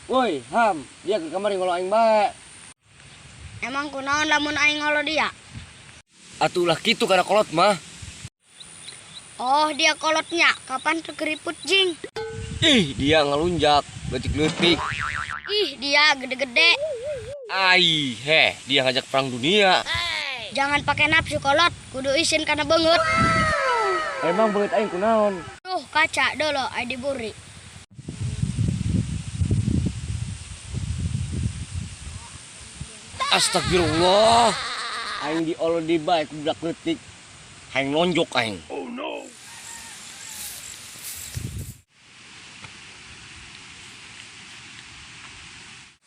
Woi, Ham, dia ke kamar ngolo aing bae. Emang kunaon lamun aing ngolo dia? Atulah kitu kana kolot mah. Oh, dia kolotnya. Kapan tuh keriput jing? Ih, dia ngelunjak, leutik-leutik. Ih, dia gede-gede. Ai, heh, dia ngajak perang dunia. Jangan pakai nafsu kolot, kudu isin karena beungeut. Emang beungeut aing kunaon? Tuh, kaca dulu ai diburi. Astagfirullah. Aing diolo di bae ku budak leutik. Aing lonjok aing. Oh no.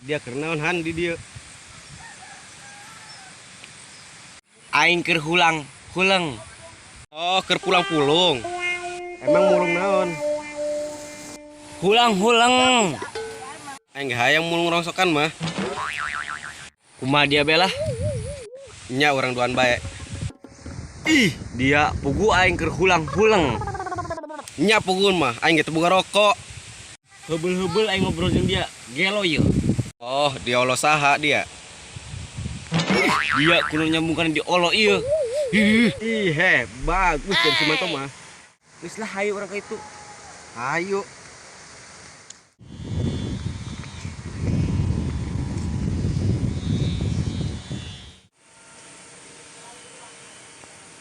Dia keur naon Han di dieu? Aing keur hulang, huleng. Oh, keur pulang-pulung. Emang mulung naon? Hulang huleng. Aing hayang mulung rongsokan mah. Kumaha dia belah? Nya urang duaan bae. Ih, dia pugu aing keur hulang huleng. Nya puguun mah aing ge teu boga rokok. Heubeul-heubeul aing ngobrol jeung dia, gelo ieu. Oh, diolo saha dia? Ih, dia kudu nyambungkan di olo ieu. Ih, heh, bagus jadi si Manto mah. Geus lah hayu urang ka itu. Hayu.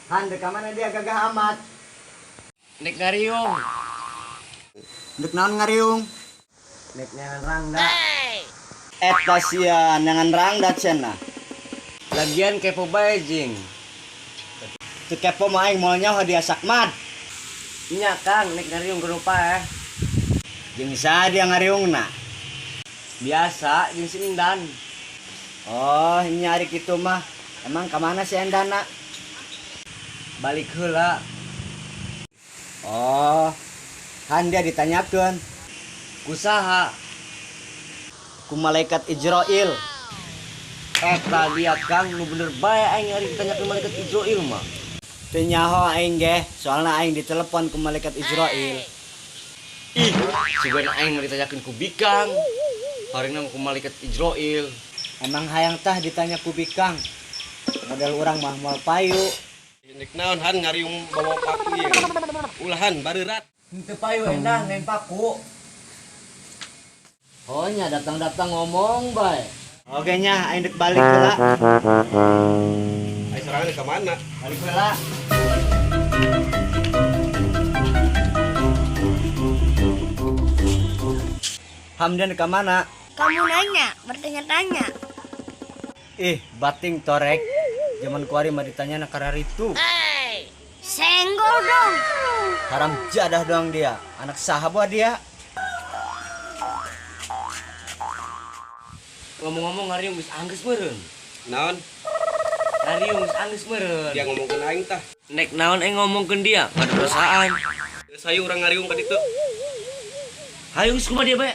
Han, dek mana dia gagah amat? Nek ngariung. Dek naon ngariung? Nek nyangan rangda. Eta sia nyangan rangda cenah. Lagian kepo bae jing. Teu kepo mah aing moal nyaho dia sakmad. Nya Kang, nek ngariung kudu paeh. Jeung saha dia ngariungna? Biasa jeung si Endan. Oh, nya ari kitu mah. Emang ka mana si Endana? Balik heula. Oh, Han dia ditanyakeun Ku saha? ku malaikat Ijrail. Eta dia Kang, nu bener bae aing ari ditanyakeun malaikat Ijrail mah. Teu nyaho aing ge, soalna aing ditelepon ku malaikat Ijrail. Ih, sugan aing mah ditanyakeun ku Bikang. Harina mah ku malaikat Ijrail. Emang hayang tah ditanya ku Bikang. Modal urang mah moal payu. Nek naon Han ngariung bawa paku ieu. Ulahan bareurat. Henteu payu endang lain paku. Oh nya datang-datang ngomong bae. Oke nya, aing dek balik heula. Ai sorangan ka mana? Balik heula. Hamdan ke mana? Kamu nanya, bertanya-tanya. Ih, bating torek. Zaman kuari mah ditanya na kararitu. Senggol dong. Haram jadah doang dia. Anak saha buah dia. Ngomong-ngomong ngariung geus anggeus meureun. Naon? Ngariung geus anggeus meureun. Dia ngomongkeun aing tah. Nek naon aing ngomongkeun dia, ngadu perasaan. Geus hayu urang ngariung ka ditu. Hayu geus kumaha dia bae.